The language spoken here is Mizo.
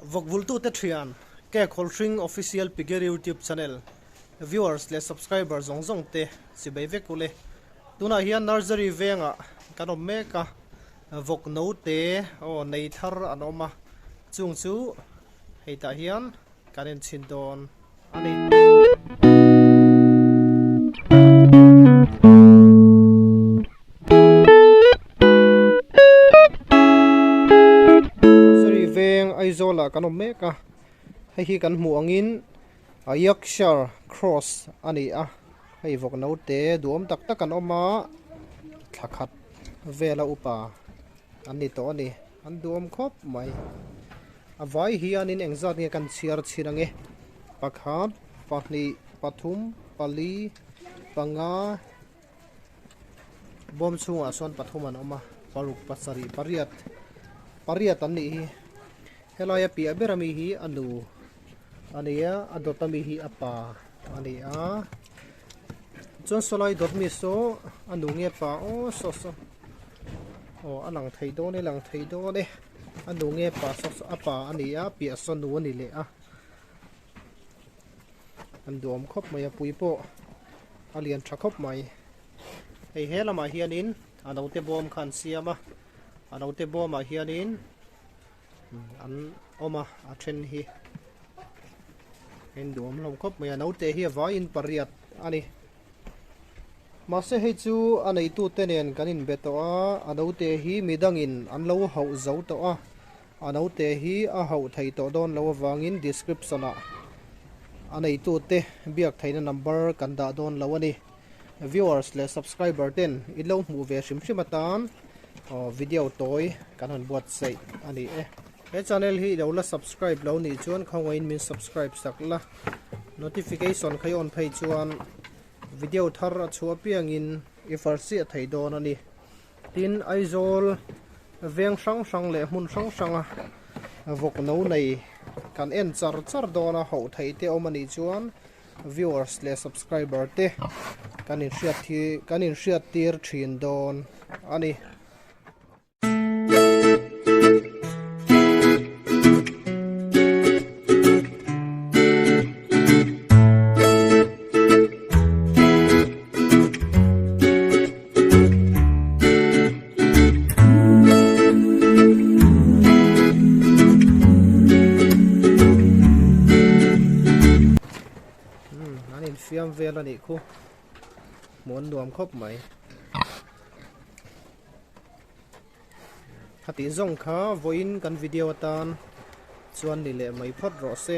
Vawkvultute thian, Cake Hawlhring Official Piggery YouTube Channel viewers leh subscriber zawng zawng te chibai vek ule. Tunah hian Nursery vengah kan awm mek a, vawk note aw nei thar an awm a, chung chu hei tah hian kan enchhin dawn a ni. Nursery veng Aizawl ah kan awm mek a, hei hi kan hmuh angin a Yorkshire Cross a ni a, hei vawk naute duhawm tak tak an awm a, thla khat vela upa an ni tawh a ni, an duhawm khawp mai. A vai hianin engzat nge kan chhiar chhin ange? Pakhat, pahnih, pathum, pali, panga, bawm chhungah sawn pathum an awm a, paruk, pasarih, pariat, pariat an nih hi. Helaia piah ber ami hi a nu a ni a, a dawt ami hi a pa a ni a. Chuan sawlai dawt mi saw a nu nge pa aw saw saw aw a lang thei dawn e lang thei dawn e. A nu nge pa saw saw a pa a ni a piah saw nu a ni leh a an duhawm khawp mai a pui pawh a lian tha khawp mai hei he lamah hianin a naute bawm kha an siam a a naute bawmah hianin an awm a a then hi a induhawm hlawm khawp mai a naute hi a vaiin pariat a ni. Mahse hei chu a neitute nen kan inbe tawh a, a naute hi midangin an lo hauh zo tawh a, a naute hi a hauh thei tawh dawn lo avangin description ah a neitute biak theihna number kan dah dawn lo a ni. Viewers leh subscriber ten in lo hmuh ve hrim hrim atan video tawi kan han buatsaih a ni e. He channel hi i lo la subscribe lo nih chuan khawngaihin min subscribe sak la, notification kha i on phei chuan video thar a chhuah apiangin i far chiah thei dawn a ni. Tin, Aizawl veng hrang hrang leh hmun hrang hranga vawk no nei kan en char char dawn a, hauh theih te awm a nih chuan viewers leh subscriber te kan inhriat hi kan inhriat tir thin dawn a ni. An infiam vel a nih khu hmuh an nuam khawp mai. Khatih zawng kha vawiin kan video atan chuan ni leh mai phawt rawh se.